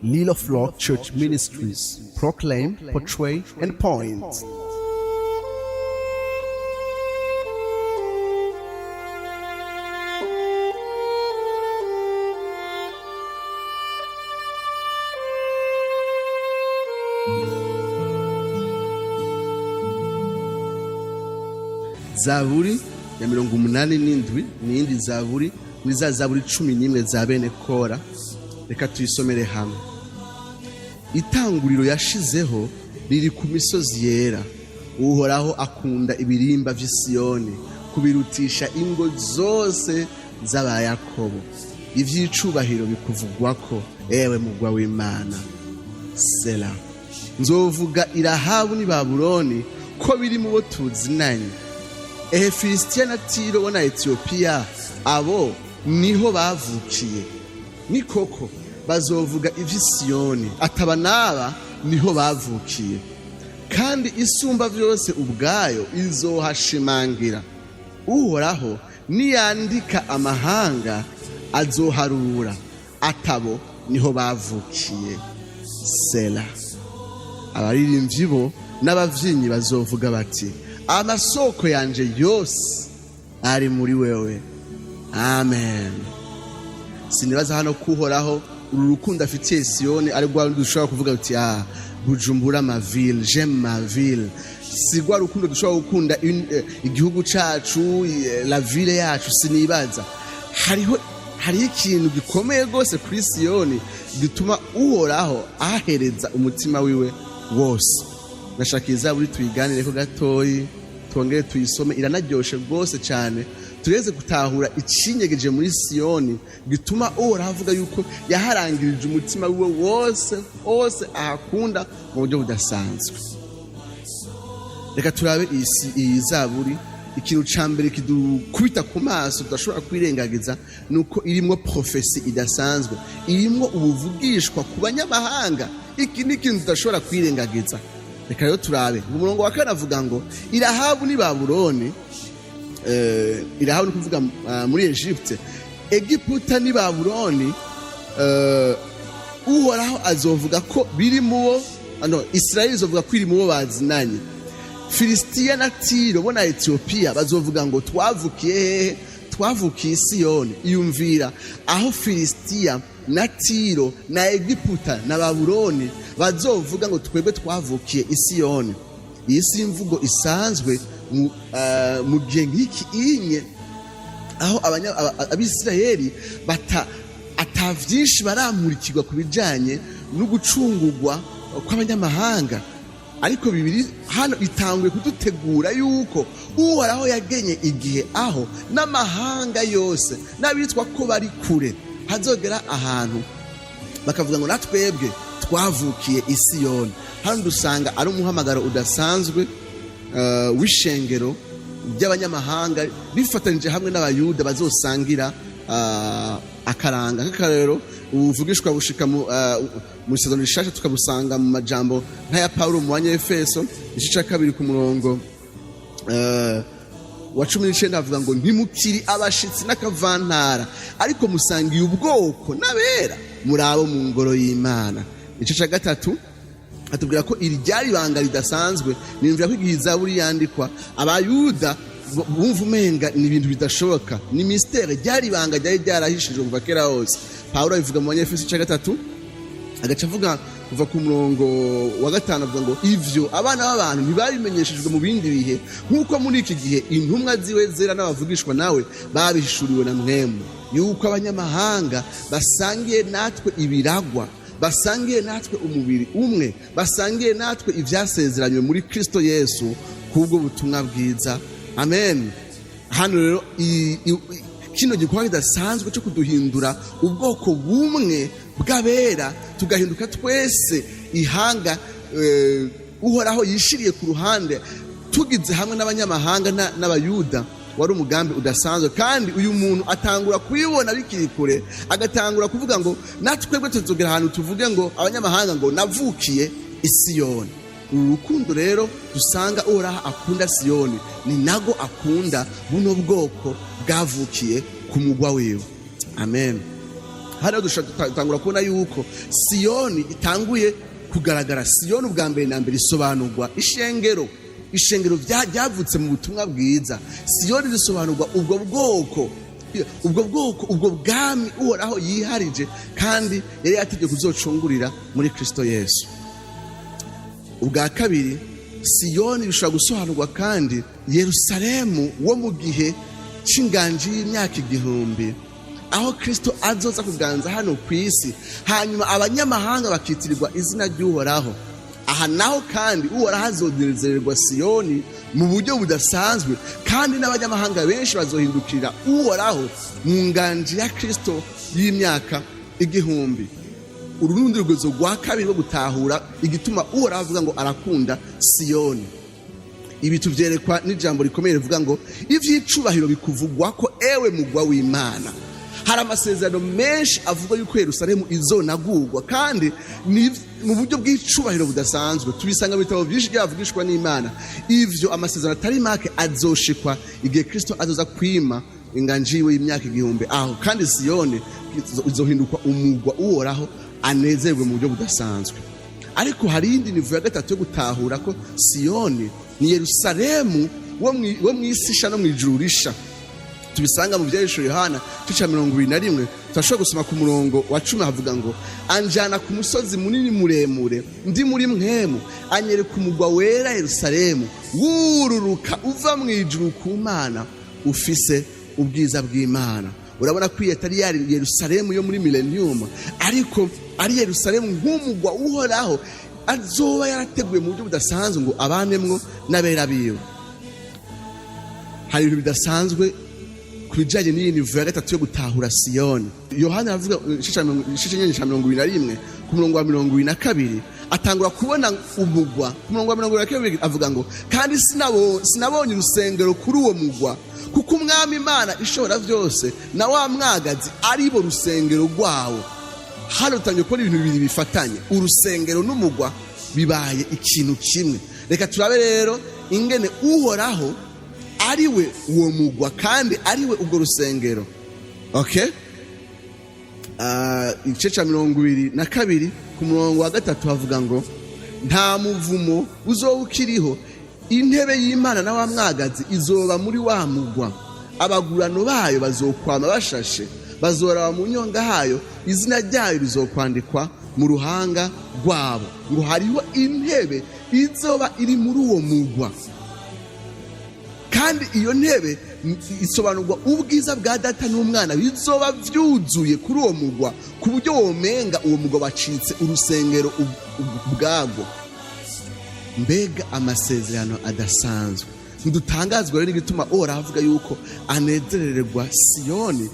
Lilo Flock Church Ministries proclaim, portray, and point. Zaburi ya 87 n'iyindi zaburi muri za zaburi 11 za bene Kora. Reka tuyisomere hamwe. Itanguriro yashizeho riri ku misozi yera. Uhoraho akunda ibirimba vy'Isiyoni kubirutisha ingo zose z'Abayakobo. Ivy'icubahiro bikuvugwako, ewe mugwa w'Imana. Sela. Nzovuga irahabu n'i Babuloni ko biri mu bo tuzinanye. Ehe, Filisitiya na Tiro bo na Etiyopiya, abo niho bavukiye. Ni koko, bazovuga ivy'Isiyoni ataba n'aba niho bavukiye, kandi Isumba vyose ubwayo izohashimangira. Uhoraho niyandika amahanga, azoharura atabo niho bavukiye. Sela. Abaririmbyi bo n'abavyinnyi bazovuga bati: "Amasoko yanje yose ari muri wewe." Amen. Sinibaza hano kuhoraho uru rukundo afitiye Siyoni ari rwa rundi dushobora kuvuga uti: "Ah, Bujumbura, ma ville, j'aime ma ville." Si rwa rukundo dushobora gukunda igihugu cacu, la ville yacu. Sinibaza hariho ikintu gikomeye rwose kuri Siyoni gituma Uhoraho ahereza umutima wiwe wose. Ndashaka izaburi tuyiganireko gatoyi, twongere tuyisome, iranaryoshe rwose cyane. Tureze gutahura icinyegeje muri Siyoni gituma Uhoraho avuga yuko yaharangirije umutima wiwe wose wose, ahakunda mu buryo budasanzwe. Reka turabe iyi zaburi. Ikintu ca mbere kidukubita ku maso tudashobora kwirengagiza ni uko irimwo prophétie idasanzwe, irimwo ubuvugishwa ku banyamahanga. Iki ni ikintu tudashobora kwirengagiza. Reka rero turabe mu murongo wa kane, avuga ngo irahabu ni Babuloni. Irahabu ni kuvuga muri Egypte, Egiputa ni Babuloni. Uhoraho azovuga ko biri mubo, no Israeli izovuga ko iri mubo bazinanye. Filisitiya na Tiro bo na Etiyopiya bazovuga ngo: "Twavukiye hehe? Twavukiye Isiyoni." Iyumvira aho Filisitiya na Tiro na Egiputa na Babuloni bazovuga ngo: "Twebwe twavukiye Isiyoni." Iyi si imvugo isanzwe mu gihe nk'iki inye, aho Abisirayeli bata ata vyinshi baramurikirwa ku bijanye no gucungurwa kw'abanyamahanga. Ariko Bibiri hano itanguye kudutegura yuko Uhoraho yagenye igihe aho n'amahanga yose n'abitwa ko bari kure hazogera ahantu bakavuga ngo: "Natwebwe twavukiye Isiyoni." Hano dusanga ari umuhamagaro udasanzwe w'ishengero ry'abanyamahanga bifatanyije hamwe n'Abayuda bazosangira akaranga. Nk'akarero, ubuvugishwa bushika mu Isezerano Rishasha, tukabusanga mu majambo nk'aya Pawulo mu Banyefeso igice ca 2 ku murongo wa 19, avuga ngo: "Ntimukiri abashitsi n'akavantara, ariko musangiye ubwoko n'abera, muri abo mu ngoro y'Imana." Igice ca 3 atubwira ko iri ryari ibanga ridasanzwe. Niyumvira ko igihe Izaburi yandikwa, Abayuda bumva umenga ni ibintu bidashoboka, ni mystère, ryari ibanga ryari ryarahishijwe kuva kera hose. Pawulo abivuga mu Banyefeso ica 3, agaca avuga kuva ku murongo wa 5, avuga ngo: "Ivyo abana b'abantu ntibabimenyeshejwe mu bindi bihe nk'uko muri iki gihe intumwa ziwe zera n'abavugishwa nawe babihishuriwe na Mpwemu, yuko abanyamahanga basangiye natwe ibiragwa, basangiye natwe umubiri umwe, basangiye natwe ivyasezeranywe muri Kristo Yesu kubwo butumwa bwiza." Amen. Hano rero kino gikorwa kidasanzwe cyo kuduhindura ubwoko bumwe bw'abera, tugahinduka twese ihanga Uhoraho yishiriye ku ruhande, tugize hamwe n'abanyamahanga n'Abayuda, wari umugambi udasanzwe. Kandi uyu muntu atangura kubibona bikiri kure, agatangura kuvuga ngo: "Natwebwe tuzogera ahantu tuvuge ngo abanyamahanga ngo navukiye Isiyoni." Uru rukundo rero dusanga Uhoraho akunda Siyoni ni nago akunda buno bwoko bwavukiye ku mugwa wiwe. Amen. Hariho dutangura kubona yuko Siyoni itanguye kugaragara. Siyoni ubwa mbere na mbere isobanurwa ishengero, ishengero ryavutse mu butumwa bwiza. Siyoni risobanurwa ubwo bwoko, ubwo bwoko, ubwo bwami Uhoraho yiharije kandi yari yategeye kuzocungurira muri Kristo Yesu. Ubwa kabiri, Siyoni bishobora gusobanurwa kandi Yerusalemu wo mu gihe c'inganji y'imyaka 1000, aho Kristo azoza kuganza hano ku isi, hanyuma abanyamahanga bakitirirwa izina ry'Uhoraho. Aha naho kandi Uhoraho azonezererwa Siyoni mu buryo budasanzwe, kandi n'abanyamahanga benshi bazohindukirira Uhoraho mu nganji ya Kristo y'imyaka 1000. Uru rundi rugwezo rwa kabiri rwo gutahura igituma Uhoraho avuga ngo arakunda Siyoni. Ibi tuvyerekwa n'ijambo rikomeye rivuga ngo ivy'icubahiro bikuvugwa ko, ewe mugwa w'Imana. Hari amasezerano menshi avuga yuko Yerusalemu izonagurwa, kandi ni mu buryo bw'icubahiro budasanzwe. Tubisanga mu bitabo byinshi byavugishwa n'Imana. Ivyo amasezerano atari make azoshikwa igihe Kristo azoza kwima inganji yiwe y'imyaka 1000. Aho kandi Siyoni izohinduka umugwa Uhoraho anezerwe mu buryo budasanzwe. Ariko hari iyindi niveau ya gatatu yo gutahura ko Siyoni ni Yerusalemu wo mw'isi isha no mw'ijuru risha. Tubisanga mu Byahishuwe Yohana igice ca 21. Turashobora gusoma ku murongo wa 10, havuga ngo: "Anjana ku musozi munini muremure ndi muri mpwemu, anyereka umugwa wera Yerusalemu wururuka uva mu ijuru ku Mana, ufise ubwiza bw'Imana." Urabona ko iyi atari yari Yerusalemu yo muri millennium, ariko ari Yerusalemu nk'umugwa Uhoraho azoba yarateguye mu buryo budasanzwe ngo abanemwo n'abera biwe. Hari ibintu bidasanzwe ku bijyanye n'iyi niveau ya gatatu yo gutahura Siyoni. Yohana aravuga igice nyine cya 21, ku murongo wa 22, atangura kubona umugwa. Ku murongo wa 22 avuga ngo: "Kandi sinabonye urusengero kuri uwo mugwa, kuko Umwami Imana ishobora byose na wa Mwagazi ari bo rusengero rwawo." Hano dutangiye kubona ibintu bibiri bifatanye: urusengero n'umugwa bibaye ikintu kimwe. Reka turabe rero ingene Uhoraho ari we uwo mugwa kandi ari we ubwo rusengero. Okay, igice cya 22, ku murongo wa 3, havuga ngo: "Nta muvumo uzoba ukiriho. Intebe y'Imana na wa Mwagazi izoba muri wa mugwa. Abagurano bayo bazokwama bashashe, bazoraba mu nyonga hayo. Izina ryayo rizokwandikwa mu ruhanga rwabo." Ngo hariho intebe izoba iri muri uwo mugwa, kandi iyo ntebe isobanurwa ubwiza bwa Data n'Umwana bizoba byuzuye kuri uwo mugwa, ku buryo womenga uwo mugwa wacitse urusengero ubwabwo. Mbega amasezerano adasanzwe! Ntidutangazwa rero n'igituma Uhoraho avuga yuko anezerererwa Siyoni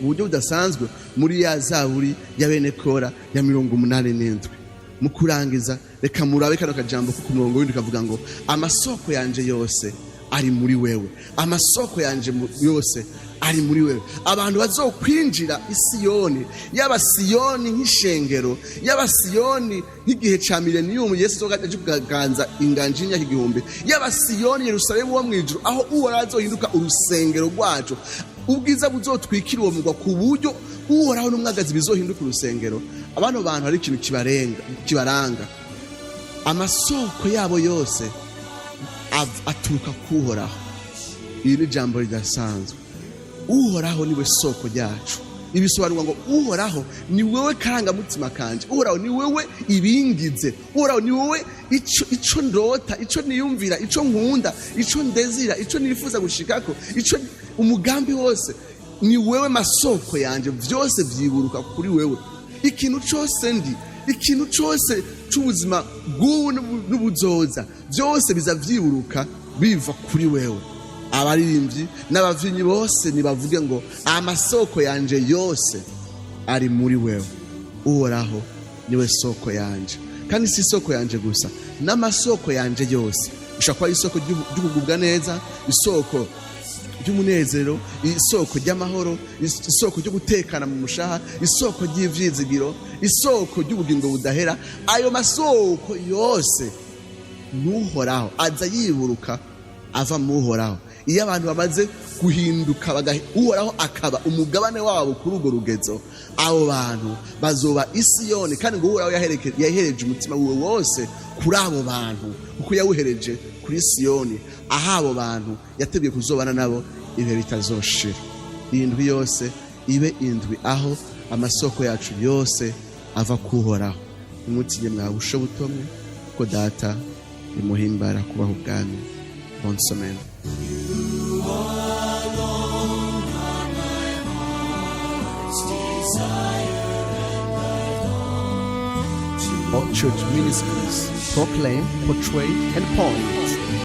mu buryo budasanzwe muri ya zaburi ya bene Kora ya 87. Mu kurangiza, reka murabe kano kajambo ko ku murongo w'indwi, kavuga ngo: "Amasoko yanje yose ari muri wewe." Amasoko yanje yose ari muri wewe. Abantu bazokwinjira Isiyoni, yaba Siyoni nk'ishengero, yaba Siyoni nk'igihe ca millennium Yesu azoba aje kuganza inganji y'imyaka 1000, yaba Siyoni Yerusalemu wo mw'ijuru, aho Uhoraho azohinduka urusengero rwacu, ubwiza buzotwikira uwo mugwa ku buryo Uhoraho n'Umwagazi bizohinduka urusengero. Abano bantu hari ikintu kibarenga, kibaranga: amasoko yabo yose aturuka kuhoraho. Iri ni ijambo ridasanzwe. Uhoraho niwe soko ryacu. Ibisobanurwa ngo Uhoraho ni wewe karangamutima kanje, Uhoraho ni wewe ibingize, Uhoraho ni wowe ico ndota, ico niyumvira, ico nkunda, ico ndezira, ico nifuza gushikako, ico umugambi wose. Ni wewe masoko yanje, vyose vyiburuka kuri wewe. Ikintu cose ndi, ikintu cose c'ubuzima bw'ubu n'ubuzoza, byose biza vyiburuka biva kuri wewe. Abaririmbyi n'abavyinnyi bose nibavuge ngo: "Amasoko yanje yose ari muri wewe." Uhoraho niwe soko yanje, kandi si isoko yanje gusa, n'amasoko yanje yose. Ishobora kuba ari isoko ry'ukugubwa neza, isoko ry'umunezero, isoko ry'amahoro, isoko ryo gutekana mu mushaha, isoko ry'ivyizigiro, isoko ry'ubugingo budahera. Ayo masoko yose n'Uhoraho, aza yiburuka ava mu Uhoraho. Iyo abantu bamaze guhinduka, Uhoraho akaba umugabane wabo kuri urwo rugezo, abo bantu bazoba Isiyoni. Kandi ngo Uhoraho yahereje umutima wiwe wose kuri abo bantu, kuko yawuhereje kuri Siyoni, aho abo bantu yateguye kuzobana nabo ibihe bitazoshira. Iyi ndwi yose ibe indwi aho amasoko yacu yose ava kuhoraho. Ntimutinye mwa busho buto mwe, kuko Data bimuhimbara kubaha ubwami. Bonne semaine. All church ministries proclaim, portray, and point.